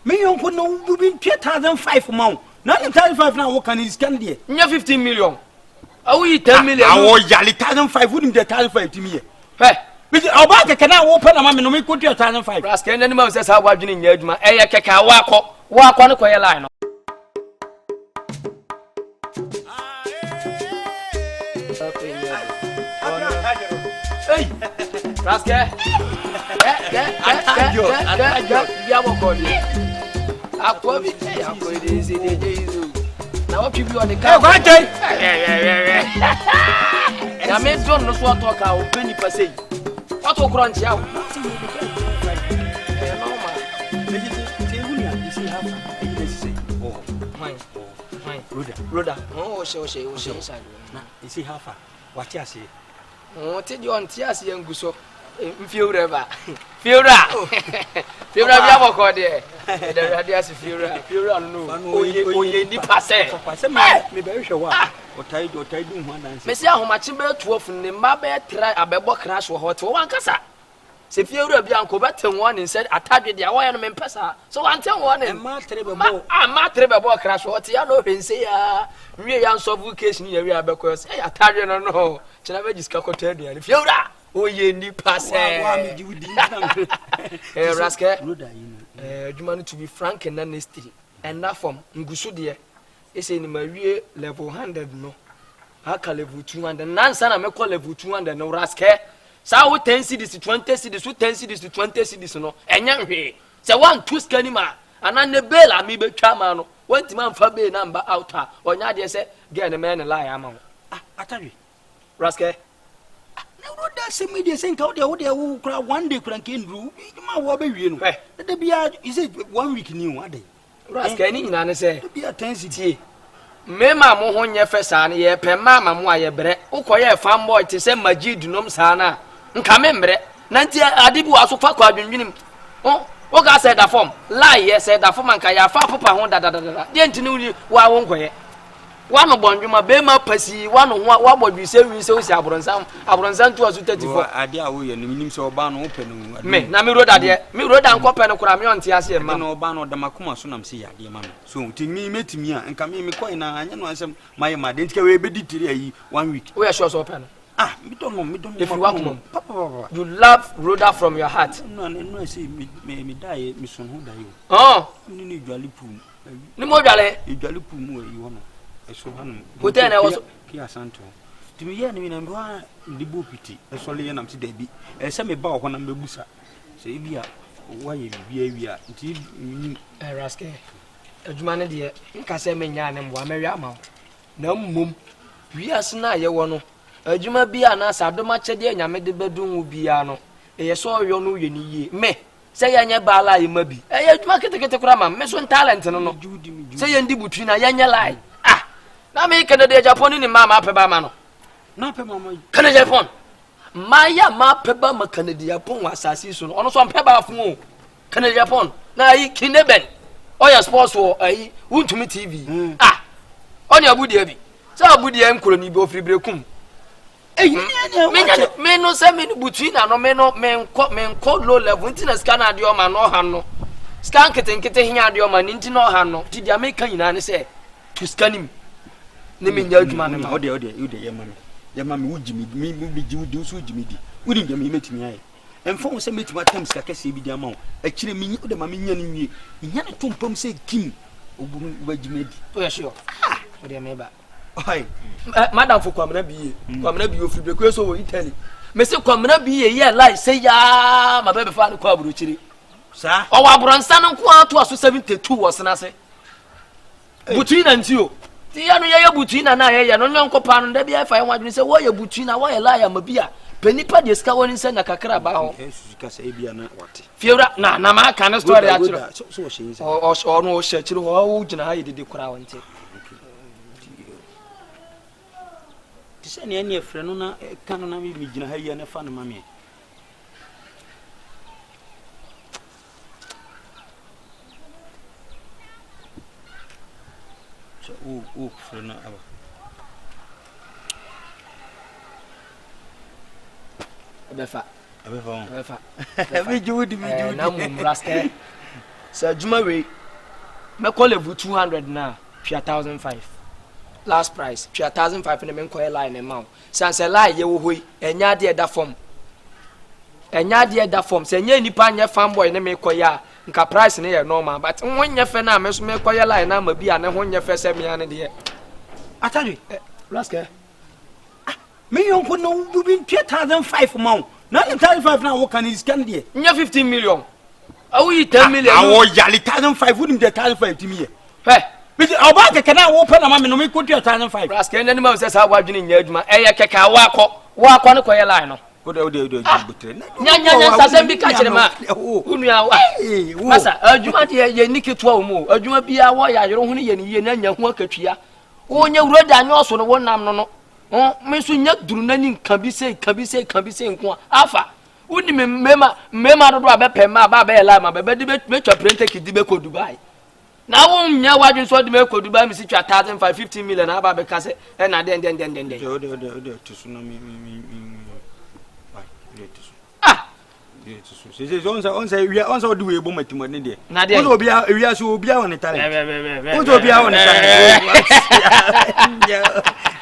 Me yɔnko na wo bi ntua 1005 ma wo. Na ne 1005 na wo ka ne sika no deɛ. Nyɛ 15 million. Awo yi 10 million. Awo yale 1005 wonim deɛ 1005 tumi yɛ. Hwɛ. Bisi ɔbaa kɛkɛ na wo pɛ na ma me no me kɔtua 1005. Rascal n'anim ahu sɛ saa wadwene nyɛ adwuma. Ɛyɛ kɛkɛ a wakɔ. Wakɔ no kɔyɛ line no. Hey, Rascal. Akɔ bi, akɔ yi de nse de gye yi zo. Na wɔtwe bi ɔde ka. Ɛkɔ akyɛ. Nyame dɔn no so ɔtɔ ka ɔpɛ nipa sɛ yi. Ɔtɔ korɔ nkyea wo. Ɛyɛ normal. Hwan? Roda. Roda. Ɔn ɔhyɛ ɔhyɛ ɔhyɛ inside. Na esi hafa wate aseɛ. Ɔn te deɛ ɔnte aseɛ ngu so. Mfiewura ba. Fiewura. Fiewura bi abɔkɔ deɛ. Ɛda awurade ase fiewura. Fiewura no no. Oye oye nipa sɛ. Papa sɛ me me bɛhwehwɛ hɔ a ɔtae ɔtae di ho adanse. Mesi ahomakye bɛyɛ 12 ne mma bɛyɛ tra abɛbɔ crash wɔ hɔ te wɔn ankasa. Sɛ fiewura bi anka ɔbɛte wɔn ne sɛ atadwe deɛ wɔyɛ no mempɛ saa. So wante wɔn ne. Mmaa tere bɛbɔ. Ma mmaa tere bɛbɔ crash wɔ te ya na ɔhwɛ nse ya. Nwie ya nsɔfo case ni yɛ wie abɛkɔ sɛ ɛyɛ atadwe no no. Kyerɛ bɛgye sika kɔtɔ aduane. Fiewura. Oyɛ nipa sɛ. Ɛɛ Raskɛ. Ɛɛ adwuma no to be frank and honesty. Ɛnna fam nguso deɛ. Ese ni ma wie level 100 no. Aka level 200. Nansa na mekɔ level 200 no Raskɛ. Saa wo 10 cedis 20 cedis wo 10 cedis 20 cedis no ɛnyɛ hwee. Sɛ wanto sika ni ma anaa ne bail a mebɛtwa ma no wantumi amfa bail na amba out a ɔnyɛ adeɛ sɛ girl no mɛyɛ ne lie ama wo. Ah, atadwe. Raskɛ. Ah, na wuro da asɛm yi deɛ sɛ nka wodeɛ wodeɛ wo kora one day kora nka nduru ma wo bɛwie no. Hwɛ. Da biara is it one week ni o adɛn? Raskɛ ne nyinaa ne sɛ. Da biara 10 cedis. Tie. Mmarima a mo ho nyɛ fɛ saa no yɛpɛ mmaa ma mo a yɛbrɛ. Wokɔyɛɛ fanboy te sɛ Majid nom saa no a nka membrɛ. Na nti ade bi wɔ aso fa kɔ adwendwene mu. Wo woka sɛ ɛda fam. Lie yɛ sɛ ɛda fam anka yɛafa apopa ho dadadada. Deɛ nti ne wo wo a wonkɔyɛ. Wano bɔ ndwuma bɛrima pasii wano ho wabɔ dwi sɛ wi sɛ wosi abrɔnsam abrɔnsam to aso 34. Ade a woyɛ no menim sɛ ɔbaa no wopɛ no. Me na me roda deɛ me roda nkɔpɛ no koraa me ɔnte aseɛ mma. Ade no ɔbaa no ɔda makoma so nam sɛ yɛ adeɛ ma me. So nti me mɛtumi a nka me mekɔe na anyɛ no ansɛm mayɛ ma adeɛ nti ka wei bɛdi tiri ayi one week. Woyɛ sure sɛ wopɛ no? Ah, medɔ no medɔ no. Ɛfiri w'akoma mu. Papapapa. You love Rhoda from your heart. Ɛno ɛno ɛsɛ me me me daeɛ me sono ho daeɛ o. Oh. Ne ne dwale puu mu. Ne mo dwale. Edwale puu mu wɔ eyi hɔ no. Ɛsoro ha nom. Hotel na ɛwɔ so. Kia Asante hɔ. Nti meyɛɛ no nyinaa mehɔ a mede bɔɔ piti. Ɛsɔre yɛ nam sɛ daabi. Ɛsɛ sɛ meba wɔ hɔ na mebɛbusa. Sɛ ebi a woayɛ biribi awie a nti menim. Eh, Raske, adwuma no deɛ nka sɛ menyaa ne mmoa mɛhwɛ ama wo. Na mmom wiase no a yɛwɔ no, adwuma bi anaasɛ adom akyɛdeɛ a Nyame de bɛdom wo biara no, ɛyɛ sɛ ɔyɔ no woyɛ no yie. Me, sɛ yɛnyɛ baa lie ma bi ɛyɛ adwuma ketekete koraa ma me so talent no no sɛ yɛndi butui na yɛnyɛ lie ah na me Kennedy Agyapong ne ne mmaa ma apɛ ba ma no Kennedy Agyapong mmaa yɛ a ma apɛ ba ma Kennedy Agyapong wɔ asase so no ɔno so ɔmpɛ ba afo o Kennedy Agyapong na ayi Kineben ɔyɛ sports wɔ ayi wuntumi TV hmm. ah ɔne abudeɛ bi sɛ abudeɛ nkoroni bi ofiri berekum Menya me no sɛ me no butui na no me no menkɔ menkɔ low level nti na sika no adeɛ ɔma no ɔha no sika nketenkete hia adeɛ ɔma no nti na ɔha no nti deɛ meka nyinaa ne sɛ to sika no mu ne menya adwuma no ma ɔdeɛ ɔdeɛ ɔdeɛ yɛ ma me yɛ ma me wogye me me megye wo di wo so wogye me di wonim deɛ mɛtumi ayɛ ɛmfa wo sɛ mɛtumi atam sika kɛseɛ bi de ama wo akyire menya wode ma menya no nwie menya no to mpam sɛ kim wobɛgye me adi woyɛ sure ah wodeɛ meba Madam fo Kwamina Biye. Mm. Kwamina Biye ofiri Bekue so wɔ Italy. Mese Kwamina Biye yɛ lai sɛ yaa ma bɛbɛ fa no kɔ aburokyiri. Saa. Ɔwɔ aburonsa no nko ato aso 72 wɔ sena ase. Butui na nti o. Ti yɛ no yɛyɛ butui na na yɛyɛ no nyɔnko paa no da bi ɛfa yɛn ho adwene sɛ wɔyɛ butui na wɔyɛ lai ama bi a pɛ nipa deɛ sika wɔ ne nsa nya kakra ba hɔ. Fiewura na na ma ka ne story akyerɛ. Ɔno ɔhyɛ akyire hɔ ɔwo gyina ha yɛ dede koraa ɔnte. Te sɛ nea ɛne ɛfrɛ no na ɛka no na megyina ha yi a na fa no ma me. Sɛ wo wofrɛ no aba. Ɛbɛfa. Ɛbɛfa ho. Ɛbɛfa. Megye wo di megye wo di. Na mmom raskɛ. Sɛ adwuma wei mɛkɔ level 200 no a, tua 1005. Last price, tua 1005 na menkɔyɛ line no mma wo. Siane sɛ line yɛwɔ hɔ yi, ɛnyɛ adeɛ ɛda fam. Ɛnyɛ adeɛ ɛda fam. Sɛ ɛnyɛ nnipa nyɛ fanboy ne mekɔyɛ a, nka price no yɛ normal. But ho nyɛ fɛ no a me nso mekɔyɛ line no ama bi a ne ho nyɛ fɛ sɛ mea no deɛ. Atadwe. Eh, Rascal. Ah, me yɔnko na wo bi ntua 1005 ma wo. Na ne 1005 na woka ne sika no deɛ. Nyɛ 15 million. Awo yi 10 million. Awɔ yale 1005 wonim deɛ 1005 tumi yɛ. Hwɛ. Mesi ɔbaa kɛkɛ na wopɛ na ma me no me kɔtua 1005. Rascal n'anim ahu sɛ saa wadwene nyɛ adwuma. Ɛyɛ kɛkɛ a woakɔ. Woakɔ no kɔyɛ line no. Wode wode wode ah. butere. Nya nya nya nsasɛm bi ka kyerɛ ma. Wo nua wa. Masa adwuma deɛ yɛ ni ketewa wɔ mu o. Adwuma biara wɔyɛ ayere ho no yɛ ne yie na nya ho akatua. Wonyɛ wura da nyɛ ɔso no wonam no no. Me nso nya duru n'ani nka bi sei ka bi sei ka bi sei nko a. Afa. Wonim mmarima mmarima dodoɔ a bɛpɛ mmaa ba bɛyɛ line ma bɛbɛde bɛtwa plane ticket de bɛkɔ Dubai. Na wonyɛ w'adwene sɛ ɔde me kɔ Dubai mesi twa thousand five fifteen million aba abɛka sɛ ɛna dɛn dɛn dɛn dɛn dɛn. Wode wode wode te so na me me me me wode te so. Ah. Wode te so. Sɛ sɛ ɔnsɛ ɔnsɛ wia ɔnsɛ ɔde wei bɔ ma timu ne deɛ. Na deɛ. Ɔnsɛ obia wia so obia wɔ ne talent. Ɔnsɛ obia wɔ ne talent.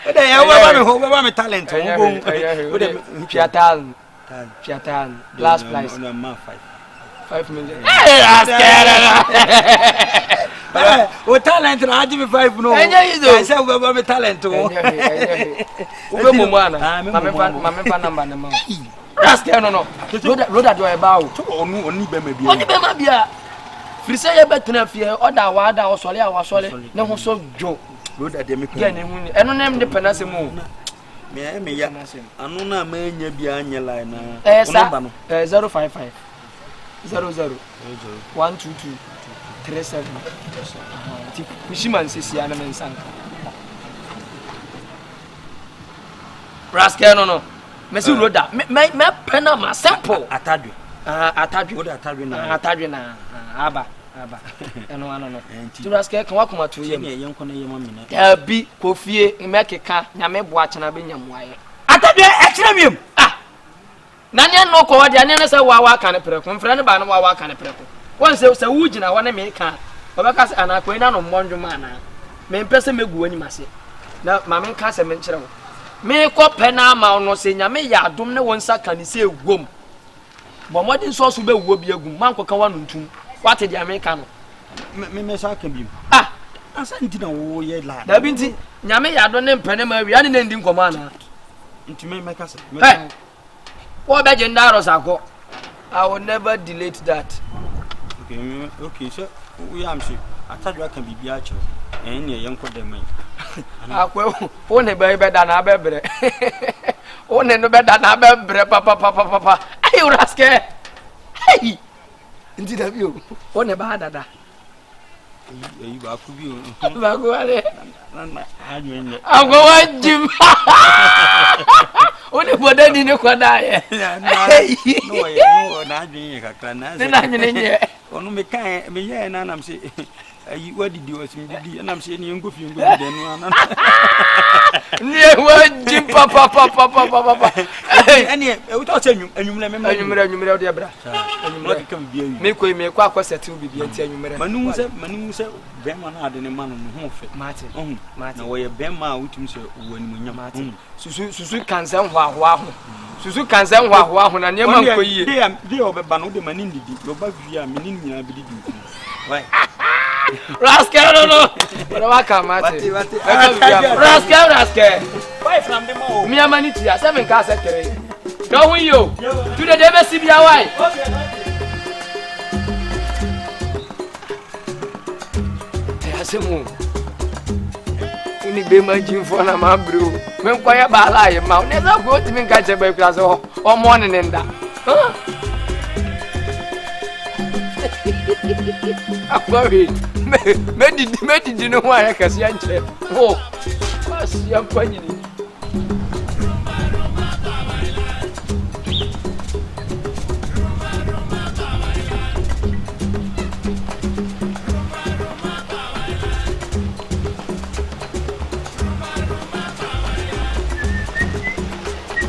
Wode yɛ wobɛba me hɔ wobɛba me talent ho bom. Wode twa thousand. Tua thousand. Last price. 5 million. Hey, o talent na agye me five no. Ɛnyɛ yi do. Ɛsɛ wo bɛbɔ me talent o. Ɛnyɛ hwee, ɛnyɛ hwee. Wobɛ mu mu ana? Maame fa maame fa number ne ma o. Rascal no no. Roda roda deɛ ɔyɛ baa o. Ɔno ɔni bɛma bia. Ɔni bɛma bia. Firi sɛ yɛbɛtena fie ɔda a wada ɔsɔre a wasɔre ne ho so dwo. Roda deɛ mepɛ. Deɛ ne ho ni ɛno ne ne pɛ n'asɛm o. Me ɛyɛ me ya. Ano no a manya biara nyɛ line na. Ɛyɛ sa ɛyɛ 055 00 122 37. Nti kushima nsisi ano me nsa nka. Rascal no no. Mesi eh. roda me me me pɛ na ma simple. Atadwe. Ah atadwe. Wode atadwe na. Atadwe na. Aba. Aba. Ɛno ano no. Nti rascal ka wakoma to yam. Sɛnea yɛnkɔ na yɛma mena. Dabi kɔ fie mɛkeka nyame boa kyena bɛnya mmuayɛ. Atadwe ɛkyerɛ wiem. Ah! Na neɛ no kɔ hɔ deɛ neɛ ne sɛ woa woaka no prɛko mfrɛ no baa no woa woaka no prɛko. Wɔn sɛ sɛ wogyina hɔ ne meka a ɔbɛka sɛ anaa kɔi na no mmɔ ndwom anaa. Mempɛ sɛ mɛgu w'anim ase na ma menka sɛ menkyerɛ wo. Mekɔ pɛ no ama wo no sɛ nyame yɛ adom ne wo nsa ka ne sɛ ɛwom. Bɔ mmɔden sɛ ɔso bɛwuo bi agu mu, mankɔka w'ano ntom. Woate deɛ meka no? Me me sa ka bi. Ah! Asa nti na woyɛ la. Dabi nti, nyame yɛ adɔ ne mpɛ ne ma awia ne na ndi nkɔmmɔ anaa? Nti me mɛka sɛ. Hɛ! Wɔbɛgye ndaros akɔ. I will never delete that. Okay, me, okay, sɛ woyɛ am sɛ atadwo aka biribi akyerɛ ɛn neɛ yɛnkɔ dɛm yi. Akɔ wo ne bɛyi bɛda na abɛbrɛ. Wo ne no bɛda na abɛbrɛ papapapapa. Ayi raskɛ. Ayi. Nti dabi o, wo ne baa dada. Eyi baako bi o. Baako wale. Adwene nyɛ. Akɔwa gyim. Wo ne bɔdani ne kɔda yɛ. Ne wɔyɛ n'adwene yɛ kakra na. Ne n'adwene nyɛ. Ɔno meka yɛ meyɛ na anam sɛ ayi wadidi ɔsɛ medidi ɛnam sɛ ɛne yɛnkɔ fie nkɔdi dɛ no ana. Ne wagyi papapapapapa. Ɛneɛ wotɔ sɛ anwummerɛ memmra. Anwummerɛ anwummerɛ wodeɛ bra. Anwummerɛ. Mekɔ yi mekɔ akɔ sɛtew biribi nti anwummerɛ. Manu hu sɛ manu hu sɛ bɛrima no ade ne ma no ne ho fɛ. Mate. Ɔhu. Mate. Na wɔyɛ bɛrima a wotumi sɛ wɔ animuonyam. Mate. Susu susu kansɛ nhoahoa ho. Susu kansɛ nhoahoa ho na nneɛma nkɔ yie. De a de a ɔbɛba no wode ma ne ndidi. Ɔba wie a me ne ne nyinaa bɛdidi mfiri. Why? Rascal no no. Wọ́n wá kà má ti. Rascal rascal. Mi ama ni tia sẹ́ mi nka sẹ́ tere. Dọ́hun yìí o. Túnde dé bẹ́ síbi awa yìí. Ɛyɛ asɛm o. Wo ne bɛma gyimfoɔ na mabrɛ o. Menkɔyɛ baala ayɛ ma wo. Ne sɛ kuro tumi nka kyerɛ bɛkura sɛ ɔmmɔ ne ne nda. Akɔhwe mɛdidi mɛdidi ne ho ayɛ kɛseɛ nkyɛ wo aseɛ mpa nyini.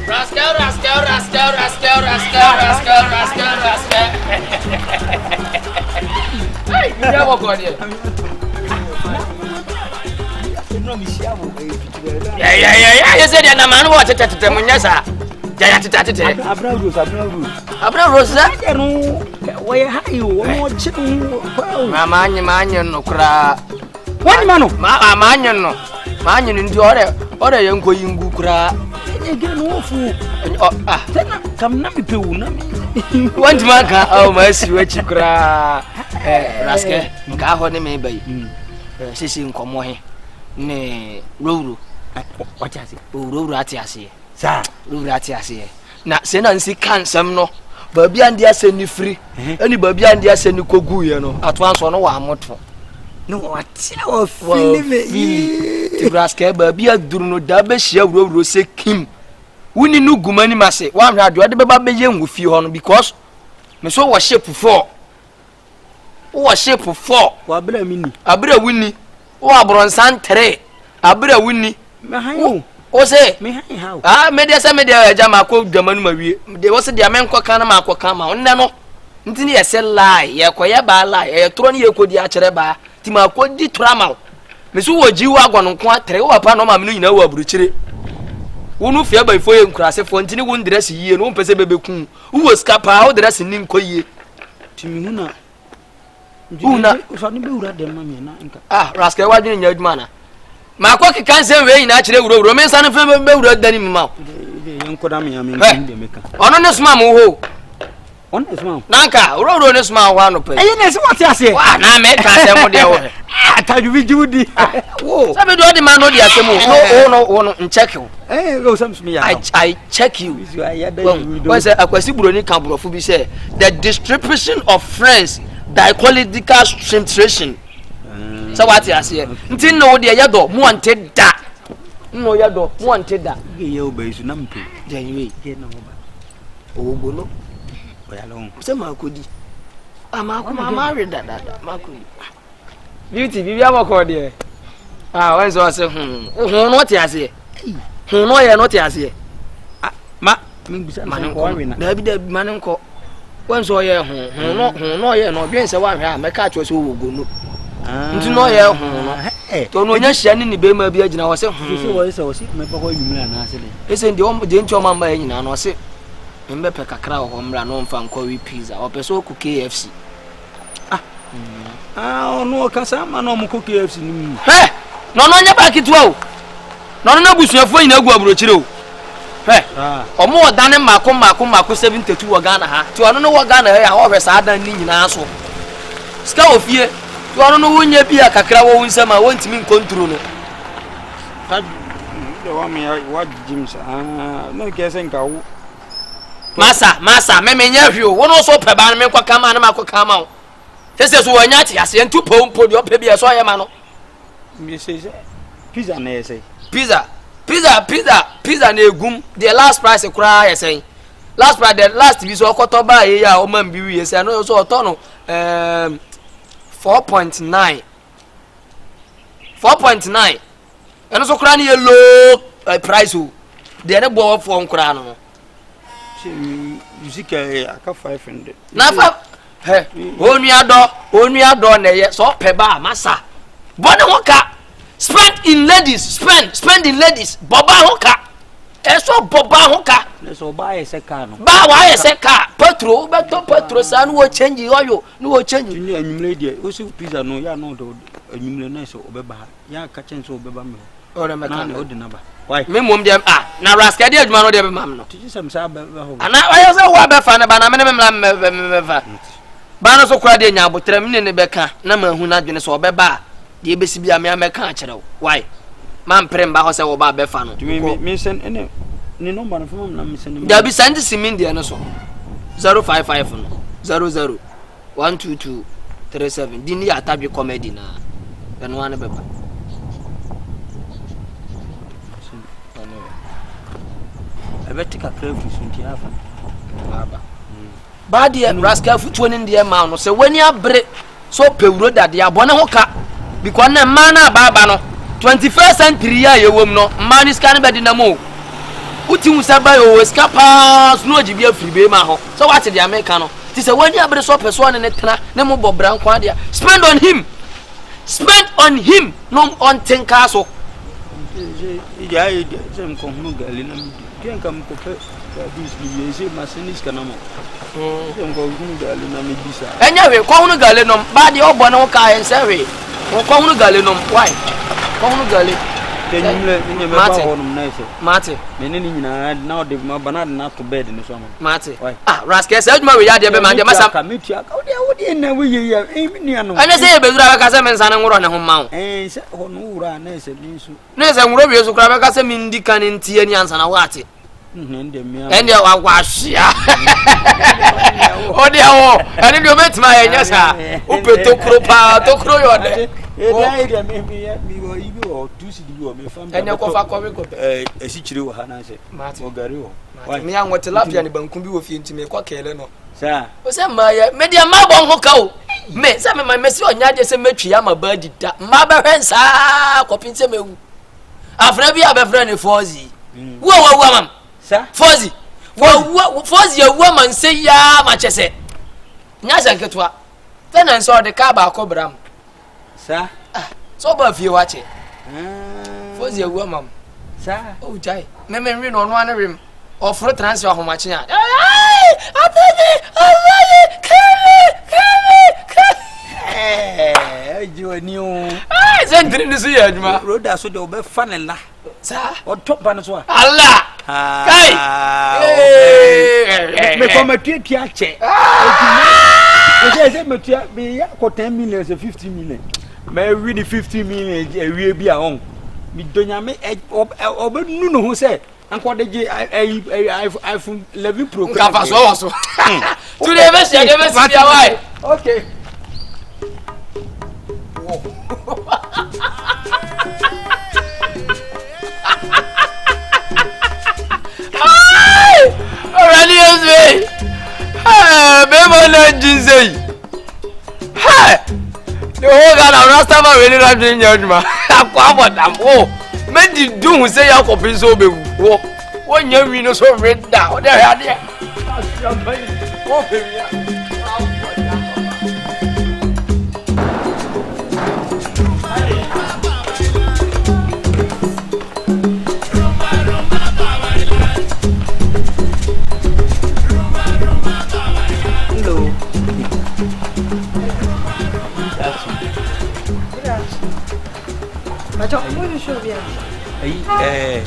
Rascal, rascal, rascal, rascal, rascal, rascal, rascal, rascal. Biribiara bɔkɔɔ deɛ. Yɛyɛyɛyɛ sɛ deɛ nam ano wɔ tetɛtetɛ mo nyɛ saa. Yɛyɛ atetɛatetɛ. Abena Rose, Abena Rose. Abena Rose sɛ. Ɛyɛ no wɔyɛ ha yi o, wɔn ɔkye no paa o. Maa maa nye maa nye no koraa. Wɔnyima no. Maa maa nye no. Maa nye no nti ɔrɛ ɔrɛ yɛ nkɔ yi ngu koraa. Ɛnyɛ gɛ no wɔfu. Ɔ ah. Sɛ na kam na mi pe wo na mi. Wɔntumi anka awo maa si w'akyi koraa. Ɛɛ raskɛ nkaa hɔ ne mi ba yi. Ɛɛ sisi nkɔmɔ he ne rowro. Ɔte aseɛ. Owurowuro ate aseɛ. Saa. Rowro ate aseɛ. Na sɛ na nsi ka nsɛm no baabi a ndi asɛm no firi ɛne baabi a ndi asɛm no kɔguiɛ no atoa nso ɔno wɔamoto na wɔate a wɔfili me yie nti braskɛ baabi a duru no daa bɛhyia wurawuro sɛ kim woni no gu m'anim ase woanhwɛ adeɛ ɔde bɛba bɛyɛ ngu fie hɔ no because me so wɔ ship fɔɔ Wowɔ ship four. Wɔ abere a menni. Abere a wonni. Wowɔ aborɔnsan three. Abere a wonni. Mehan o. Wo se. Mehan ha o. Ah, me deɛ sɛ me deɛ agya maakɔ dwama no ma wie. Deɛ wɔ se deɛ menkɔ ka no maakɔ ka ma wo. Nnɛ no, nti ne yɛse lie. Yɛkɔyɛ baa lie. Ɛyɛ torɔ ne yɛkɔdi akyerɛ baa. Nti maakɔdi torɔ ama wo. Me so wɔ G wagon nko a tere. Wo papa na ɔmaame no nyinaa wɔ aburokyire. Wo no fie abayifoɔ yɛ nkurasefoɔ nti ne wo ndrɛse yie no wompɛ sɛ bɛbɛku wo. Wowɔ sika paa wo drɛse ni nkɔ yie. Nti mehu na Wohu na sɛ ɔne bɛwura dɛm ma me na nka. Ah, Rascal wadwene nyɛ adwuma na. Makɔ keka nsɛm wei nyinaa kyerɛ wurawura me nsa no fɛ bɛwura dani mu ma wo. Yɛnkɔda me ame ntim deɛ meka. Ɔno ne soma mo hɔ. Ɔno ne soma wo. Nanka wurawura ne soma wo hɔ anɔpa yi. Ɛyɛ na ɛsɛ wɔte aseɛ. Wa na meka asɛm mo deɛ wɔ hɛ. Atadwo bi gye wo di. Wo. Sɛ bi deɛ ɔde ma no de asɛm o. No wo no wo no nkyɛke wo. Eh, o sɛ mesome yɛ. I check you. Wɔn sɛ Akwasi Buroni ka borɔfo bi sɛ the distribution of friends dichological centration. Sɛ wate aseɛ. Nti nna wo deɛ yɛ dɔ mu ɔnte da. Nna ɔyɛ dɔ mu ɔnte da. Yɛ wo bɛyi so na mpe. Deɛ nwe. Ɔwɔ gono. Sɛ maakɔdi. Ah, maakɔ maame dada maakɔdi. Beauty, biribi abɔkɔ deɛ. Ah, wɔn sɛ ɔsɛ hmm, ho no ɔte aseɛ. Ho no ɔyɛ no ɔte aseɛ. Ah, ma, mi bisa ma ne nkɔ. Dabi dabi ma ne nkɔ. Wɔn sɛ ɔyɛ ho, ho no ho no ɔyɛ no ɔdwen sɛ wɔahwɛ a mɛka akyerɛ sɛ ɔwɔ gono. Nti na ɔyɛ ho no. Tɔ no onya hyia ne ne bɛrima bi agyina hɔ sɛ ho. Sɛ wɔyɛ sɛ ɔsɛ mɛba hɔ anwummerɛ anaasɛ dɛ. Ɛsɛ deɛ ɔm deɛ nti ɔma mba yɛ nyinaa no ɔsɛ mbɛpɛ kakra wɔ hɔ mmra na ɔmfa nkɔ we pizza ɔpɛ sɛ ɔkɔ KFC. Ah, ah, ɔno ɔka saa ma na ɔmo kɔ KFC no mu. Hɛ! Na ɔno ɔnyɛ baa ketewa o. Na ɔno n'abusuafoɔ nyinaa gu aburokyire o. Hwɛ, ah. ɔmo wɔ dan mmaako mmaako mmaako 72 wɔ Ghana ha. Nti ɔno no wɔ Ghana ha yi a ɔhwɛ saa dan ne nyinaa so. Sika wɔ fie. Nti ɔno no wonyɛ bi a kakra wɔ wo nsam a wɔntumi nkontro no. Masa, masa, me menyɛ hwee o. Wo no so pɛ ba no menkɔ ka ma no makɔ ka ma wo. Sese so wɔanya te aseɛ ntu pɔ mpo deɛ ɔpɛ bi ɛsɛ ɔyɛ ma no. Pizza na yɛ sɛn? Pizza, pizza, pizza, pizza na egum deɛ last price koraa yɛ sɛn? Last price deɛ last bi so ɔkɔtɔ baa yɛ a ɔma bi wie sɛ ɛno so ɔtɔ no ɛɛm 4.9 4.9 ɛno so koraa no yɛ low eh, price o deɛ ne boɔ fɔm koraa no no. sika yɛ aka 500. na fa hɛ onuadɔ onuadɔ na ɛyɛ sɛ ɔpɛ ba a masa bɔ ne ho ka spend in ladies spend spend in ladies bɔ ba ho ka ɛsɛ bɔ ba ho ka. ɛsɛ ɔbaa yɛ sɛ kaa no. baa wayɛ sɛ kaa petro wobɛtɔ petro saa ne wɔ change oil ne wɔ change. anwummerɛ deɛ wosi pizza no yɛ a na ɔde anwummerɛ na ɛsɛ ɔbɛba ha. Yɛ a ka kyɛn sɛ ɔbɛba me hɔ. Ɔrɛ mɛka. Na ne ɔde n'aba. Why? Me mmom deɛ ah na rascal deɛ adwuma no deɛ bɛma me no. Titi sɛ msa bɛba hɔ. Ana ɔyɛ sɛ wo abɛfa ne ba na me ne me mmla mɛfa. Ba no so koraa deɛ nya abotrɛ me ne ne bɛka na mahu n'adwene sɛ ɔbɛba a deɛ ɛbɛsi bi a me amɛka akyerɛ wo. Why? Mampere mba hɔ sɛ wɔba abɛfa no. Tumi me me sɛn ɛne ne nɔmba no fama na me sɛn. Dabi sɛn de si min deɛ no so. 055 no 00 1 2 2 3 7 din no yɛ atadwe comedy na ɛno ara ne bɛba. Ɛbɛte kakra afiri so nti afa. Aba. Baa deɛ rascal afutuo no deɛ maa no sɛ w'ani abere sɛ ɔpɛ wuro dadeɛ abɔ ne ho ka because na mmaa no abaaba no 21st century yi a yɛwɔ mu no mmaa no sika no bɛde nam o wote hu sɛ bɛyɛ ɔwɔ sika paa so na ɔgye bi afiri bɛrima hɔ sɛ woate deɛ meka no. Nti sɛ w'ani abere sɛ ɔpɛ sɛ ɔne ne tena ne mo bɔ bra nko adeɛ a, spend on him. Spend on him na ɔnte nkaa so. Ɛnyɛ hwee, kɔhono gale nom. Baa deɛ ɔbɔ ne ho kaa ɛnsɛ hwee. Kɔhono gale nom. Why? Kɔhono gale. Mate. Mate. Mene ne nyinaa na ɔde ma ba na ɔde no ato bed no so ama. Mate. Ah, Rascal, saa adwuma wei yɛ adeɛ bɛma deɛ masa. Metua ka. Wodeɛ wodeɛ na woyɛ yi a, eh, me nua no. Ɛnyɛ sɛ yɛbɛduru abɛka sɛ mensane nworɔ ne ho mma wo. Eh, sɛ hɔ no wowura a na ɛsɛ me nso. Ne sɛ nworɔ wie so koraa bɛka sɛ mendi kan nti ani ansa na woate. Ɛndeɛ wahyia. Wodeɛ wo, ɛne deɛ wobɛtumi ayɛ nyɛ saa. Wopɛ tokuro paa, tokuro yɛ ɔdɛ. Ɛnyɛ kɔfa kɔwe kɔpɛ. Asikyire wɔ ha na sɛ. Ɔgari wɔ. Why? Me anwɔ tilapia ne banku bi wɔ fie nti mekɔ kɛlɛ no. Saa. O sɛ mmaa yɛ me deɛ mmaa bɔ ho ka o. Me sɛ me ma mesi ɔnyɛ adeɛ sɛ mɛtwi ama ba adi da. Mmaa bɛhwɛ nsaa kɔpem sɛ mɛwu. Afra bi a bɛfrɛ ne Fɔzi. Mm. Wo a wawu ama m. Sa. Fɔzi. Wawu Fɔzi awu ama nsɛ yaa ma kyɛ sɛ. Nyɛ asɛ nketewa. Sɛ na nsɛ ɔde kaa baako bram. Saa. Ah, sɛ ɔbaa fie hɔ akyɛ. Ah. Fozi awu ama m. Saa. Oh, gyae. Me me nwe no ɔno ano wem. Ɔforo tena nse ahomakye a. Atɛgye, azaye, kɛmi, kɛmi, kɛmi. Ɛɛ, gye w'ani o. Sɛ ntiri ne so yɛ adwuma. Roda so deɛ ɔbɛfa ne la. Saa. Ɔtɔ ba no so a. Allah. Kai. Mekɔ matuatua kyɛ. Ɛsɛ sɛ matua meyɛ akɔ 10 million sɛ 15 million. Mawi ne 15 million awie bi a ɔn. Medɔ nyame ɔbɛnu ne ho sɛ anka ɔde gye ayi iPhone 11 Pro. Nka fa so wɔ so. Today bɛhyia deɛ bɛsi bia wae. Okay. Awurade Yesu ei! Bɛrima na ngye nsɛ yi. The whole Ghana Rastafari wei ne n'adwene nyɛ adwuma. Akɔ abɔ dam wo. Mɛdi du hu sɛ yɛ akɔpe nso wobɛwu. Wo wonyɛ nwi no so we da. Wode hwɛ adeɛ. Wopɛ wia. Hello. Ayi, eh,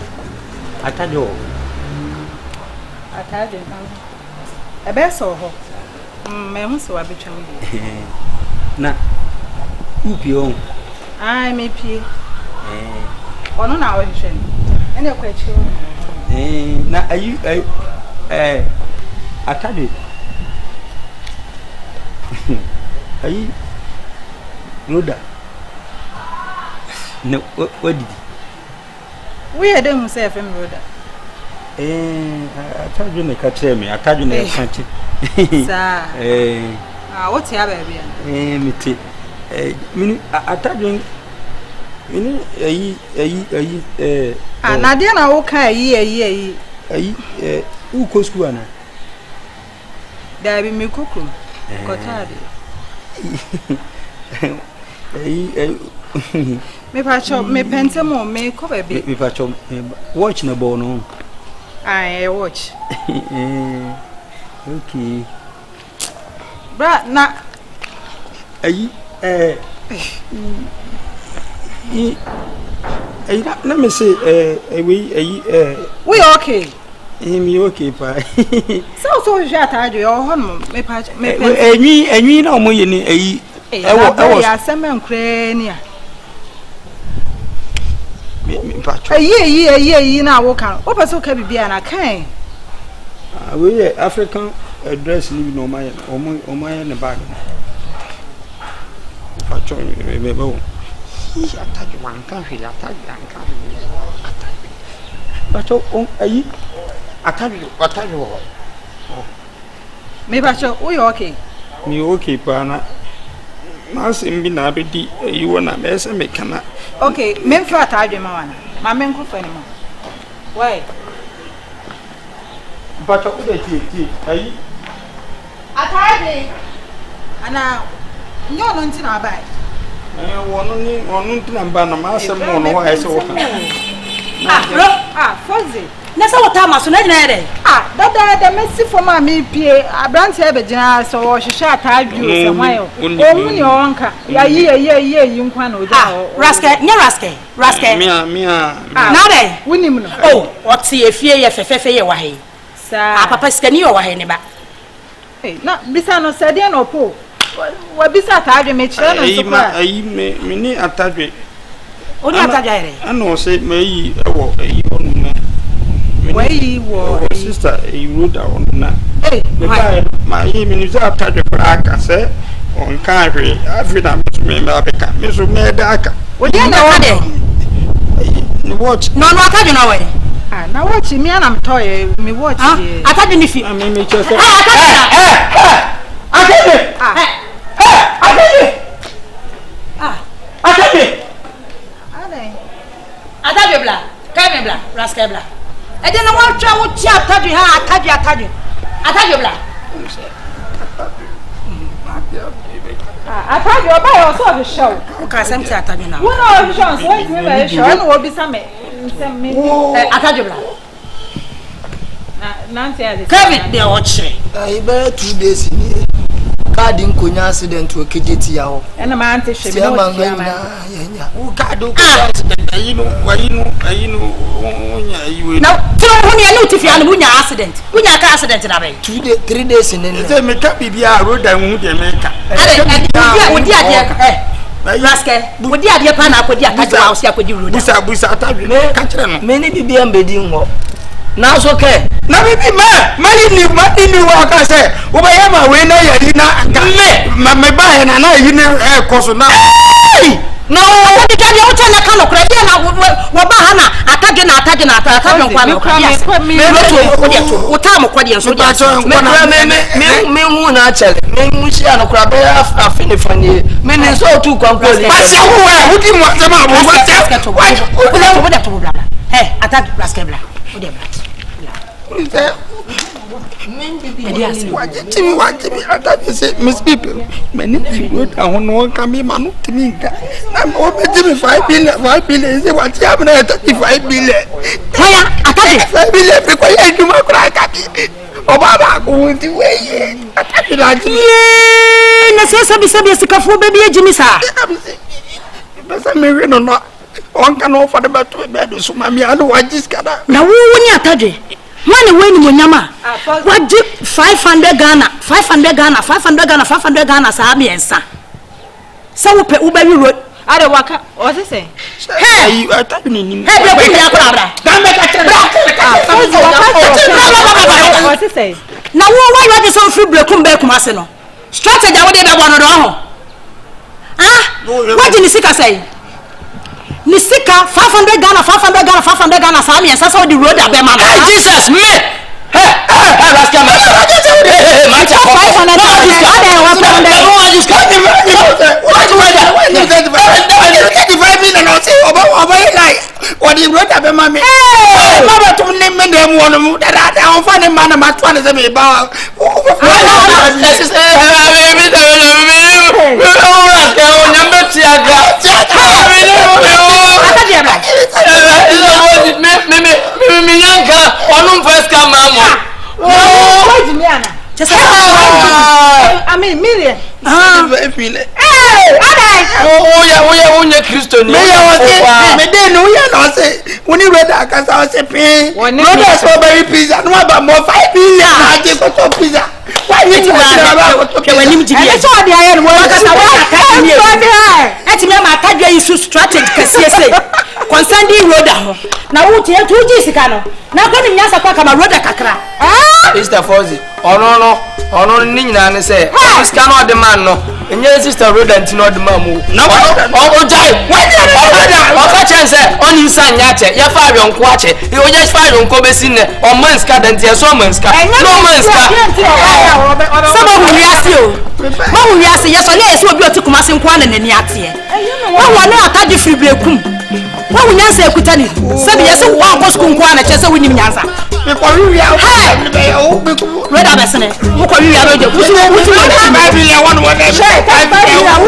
atade wɔ. Atade, ɛbɛyɛ sɛ wɔ hɔ. Mahu sɛ wabɛtwa mu deɛ. Na wopie ɔho? Ae, mepie. Ɔno na ɔhwehwɛ no. Ɛna ɛkɔ akyire hɔ na Na ayi ayi ɛɛ atade ayi roda na wadidi. Woyɛ dɛ hu sɛ yɛfrɛ me Rhoda? Eh, atadwe na ɛka kyerɛ me, atadwe na ɛka kyerɛ. Saa. Eh. Ah, wote a baabi a? Eh, mete. Eh, mini atadwe mini ayi ayi ayi eh. Ah, na adeɛ na woka ayi ayi ayi. Ayi eh, wokɔ sukuu ana? Daabi, mekɔ kurom. Kɔtɔ adeɛ. Ayi ayi. Mepakyɛw, mepɛ ntɛm o, mekɔ baabi. Mepakyɛw, watch na bɔ no. Ah, ɛyɛ watch. Okay. Bra na. Ayi, eh. Ayi na me se eh wei ayi eh. Woyɛ okay? Eh, me okay pa. Sɛ wo sɛ wohwehwɛ ataade ɛwɔ hɔ nom mepa mepɛ. Enwi enwi na wɔn yɛ ni ayi. Ɛwɔ ɛwɔ. Yɛ asɛm nkoraa ni a. Eyi eyi eyi eyi na woka no wopɛ sɛ woka biribi a na kan. Ah, wei yɛ African eh, dress ni bi na wɔn ayɛ wɔn wɔn ayɛ ne bag no. Mpatsɔ bɛbɛ wɔ. Yii atadwe wanka hwee atadwe anka hwee atadwe. Mpatsɔ wɔn ayi atadwe atadwe wɔ hɔ. Mepakyɛ woyɛ okay? Meyɛ okay paa na m'asɛm bi na abɛdi ayi wɔ na mɛyɛ sɛ meka na. Okay, memfa ataa adwene ma wana? Ma menkɔfa ne mu. Why? Mpakyɛ wode tie tie ayi. Ataade anaa nyɛ ɔno nti na abae. Ɛɛ wɔn ne ɔno nti na mba na m'asɛm wɔ no hɔ a ɛsɛ wɔka. Ah, bro. Ah, Fozi. Na sɛ wotaa ma so na gyina yɛ dɛ. Ah, dadaada mesi fam a mepie aberanteɛ bɛgyina sɛ ɔhwehwɛ ataadwe o sɛ hwan o. Ɔhu nea ɔnka. Ayi ayi ayi ayi nkwa na ɔgya Ah, hɔ. Rascal, nyɛ Rascal, Rascal. Mia mia. Ah, Na dɛ. Wonim no. Oh, ɔte efie yɛ fɛfɛɛfɛ yɛ wɔ ha yi. Saa. Ah, papa sikani yɛ wɔ ha yi ne ba. Na bisa no sɛ deɛ na ɔpɛ o. Wabisa atadwe mekyerɛ no nso koraa. Ayi me me ne atadwe. O ne atadwe ayɛ dɛ. Ɛna ɔsɛ mayi ɛwɔ ayi hɔnom na. Wayi wɔ ɛwɔ sista ayi roda hɔnom na. Me ba ma yi me nim sɛ atadwe koraa aka sɛ ɔnka hwee afei na me so me mɛ abɛka me so mɛ da aka. O deɛ na ɛwɔ dɛ. Ne watch. Na ɔno atadwe na ɔwɔ yi. Ah, na watch mi anam tɔ yɛ mi watch deɛ. Atadwe ne fi. Na me me kyɛ sɛ. Ah, atadwe na. Ɛ ɛ atadwe. Ah. Ɛ atadwe. Ah. Atadwe. Adɛn. Atadwe bla. Kevin bla. Rascal bla. Ɛdeɛ na wɔatwa wo ti atadwe ha atadwe atadwe. Atadwe bla. Atadwe ɔba yɛ ɔsɛ ɔhwehwɛ wo. Woka asɛm ti atadwe na. Wo na ɔhwehwɛ wo nso wɔntumi ma ɛhwɛ ɔna wɔbisa me nsɛm me. Atadwe bla. Nante ade. Kevin deɛ ɔkyerɛ. Ayi bɛyɛ 2 days nie kaadi nkonya accident wɔ Kejetia hɔ. Ɛna maa nte hwɛ mi na Sɛ ɔte ma ama. nyinaa yɛnya. Wo kaadi nkonya accident ayi no ayi no ayi no wonya ayi wei. Na tiri ho ne ɛne wote fie ano wonya accident. Wonya car accident na bɛn. 2 days 3 days ne nnɛ. Sɛ meka biribi a roda nhu deɛ meka. Ade ɛde wodi adeɛ ɛ. Rascal wodi adeɛ paa na akɔdi atadwe wa ɔsi akɔdi roda. Busa busa atadwe ka kyerɛ no. Me ne bibi ambɛdi nwɔ. Nanso kɛ. Na bibi ma ma yi ni ma ni ni wa ka sɛ wobɛyɛ ma wei na yɛ yi na nka. Me ma me ba yɛ na na yi ne ɛkɔ so na. Hey! Na wo. Atadwe twa deɛ wokyɛ na ka nɔkorɛ deɛ na wɔba ha na atadwe na atadwe na atadwe nkwa na ɔka deɛ ase. Me Me wo deɛ to wo taa mo kɔ deɛ nso deɛ ase. Me kura me me me me hu na akyɛlɛ me hu hyia no kura bɛyɛ afe ne fa nie me ne nso otu kwan kɔ li. Kwasi awo wɛ wodi mu asɛm a wo Rascal sɛ. Rascal to wo deɛ to wo deɛ to wo bla bla. Hey atadwe Rascal bla wo deɛ bla. Sɛ wagye timi wagye mi atadwe sɛ mesi m'ani ti roda ho na ɔnka me ma no tumi nka na ɔbɛgye me 5 billion 5 billion sɛ wagye amena yɛ 35 billion. Haya atadwe. 5 billion fi kɔyɛ adwuma koraa ka bi ɔbaa baako ho nti wɔyɛ atadwe na agye mi. Yee na sɛ sɛbi sɛbi asikafoɔ bɛbi agye mi saa. Pɛ sɛ mewe no no ɔnka na ɔfa de bɛto me bɛɛdo so ma me a na wagye sika na. Na wo wo ne atadwe wọn na wɔn animonyam a wagye 500 Ghana 500 Ghana 500 Ghana 500 Ghana saa mmiɛnsa sɛ wopɛ wobɛwe road. Ade waka ɔse sɛ. Hey! Atadwe n'anim. Hey, bra kum ya kora bra. Fozi waka ɔse sɛ. Na wo wa yɛ sɛ ofiri brekum bɛɛ kum ase no strategy a wode bɛbɔ no do ɔho ah wagye ne sika sɛn ne sika 500 Ghana 500 Ghana 500 Ghana saa mmiɛnsa sɛ wode road abɛma no. Hey Jesus me. Hey hey hey Rascal ma. Hey hey hey ma ti akɔ. 500 Ade wa 500. Wɔde roda bɛma me ma bɛtom ne me dɛm wɔ no mu dadaada ɔmfa ne ma na matoa ne sɛ meba. Rascal onyame ti aga. Atadwe bra. Me me me me me nyanka ɔno nfa sika maa mo. Wagye mi ana. Kyɛ sɛ I mean million. Meyɛ Woyɛ woyɛ wonyɛ Kristo ni. ɔse mede ne woyɛ na ɔse wo ne roda akasa ɔse pee roda sɛ ɔbɛwe pizza na waba mmɔ 5 billion na agye kɔtɔ pizza waye ti hwɛ w'anim gye Ɛne sɛ ɔde ayɛ no wɔn Wakasa wɔn atadwe mmienu. ɔde ayɛ. Ɛtumi ama atadwe yi so strategy kɛseɛ sei concerning roda ho na wotie nti wogye sika no na akɔ nim nyansa kɔ akama roda kakra. Mr. Fozi ɔno no ɔno ne nyinaa ne sɛ ɔno sika no ɔde ma no nyɛ sister Rhoda nti na ɔde ma mu. Na ɔgyae ɔka kyerɛ sɛ ɔne nsa nyɛ akyɛ yɛfa ayɔnko akyɛ ɔyɛ fa ayɔnko bɛsi nnɛ ɔma nsika da nti ɛsɛ ɔma nsika na ɔma nsika. Sɛ mahu wiase o mahu wiase yɛ sɔ ne yɛ sɛ obi a ɔte Kumase nko ara na n'ani ateɛ wahu ɔne atadwe firi berekum wahu nyansa ekuta ne sɛbi yɛ sɛ wankɔ sukuu nko ara na kyerɛ sɛ wonim nyansa. Reda bɛsene wokɔ wia bɛgye wosi wosi wɔ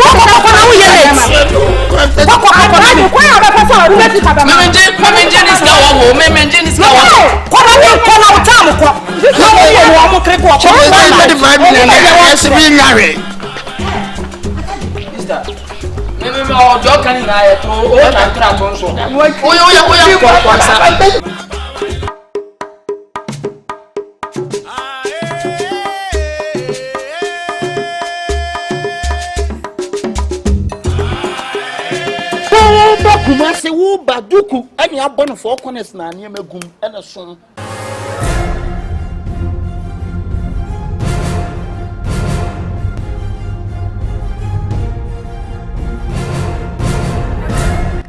wokɔkɔkɔ na woyɛ late kɔkɔkɔkɔ na mi kwan a bɛfa sɛ ɔde bɛsi kaba ma Mɛmɛngye mɛmɛngye ne sika wɔ hɔ mɛmɛngye ne sika wɔ hɔ. kɔ na wo kɔ na wo taam kɔ na wo yɛ wɔ ɔmo kere kɔ ɔkɔ Sister, mɛmɛmɛ ɔjɔ kan nyinaa yɛ to o ta nkira to nso. Oyɛ oyɛ oyɛ kɔ kɔnsa. Woba Kumase woba duku ɛne abɔ no four corners na nneɛma gum ɛna so.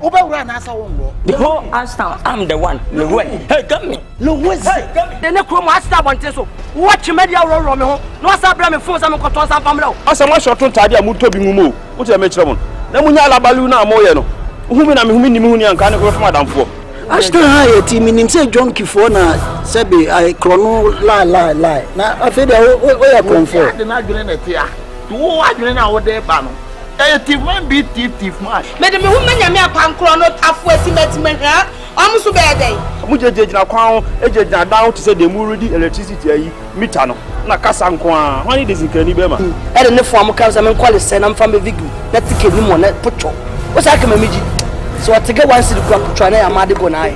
Wobɛwura anaasɛ wonworɔ? The whole Ashtown, I'm the one. Lil Wayne. Hey, got me. Lil Wayne. Hey, ne kurom aseda abɔnten so wɔtwe mɛdi aworɔworɔ me ho na wɔsa brɛ me fon sɛ menkɔtɔ nsa mfa mmerɛ wo. Asɛ moahyɛ ɔto ntaade a motɔ bi ngu mu o, wote deɛ mekyerɛ mo no, na monya alabalu no a moyɛ no, wohu me na mehu me nni me ho ni a nka ne kɔbɛfam adamfoɔ. Ashton ha yɛ ti menim sɛ jonkifoɔ na sɛbe ay korɔno lie lie lie na afei deɛ woyɛ korɔmfoɔ. Ade n'adwene na ɛte a nti wo adwene no a wode ba no ɛyɛ thief man be thief thief man. Mede me ho ma Nyame akwankorɔ no tafo atimatima hwaa ɔmo so bɛyɛ dɛn? Mo gyinagyina kwan ho gyinagyina dan ho te sɛ deɛ moredi electricity ayi meter no na kasa nko ara. Hwan ne desinkrani bɛrima? Ɛde ne fo a moka sɛ menkɔ lesɛ na mfa mɛvi gu na tike nim wɔ na potwɔ wo saa kama megyi sɛ ɔtege one cedi kura potwɔ a na yɛ amade go na ayɛ.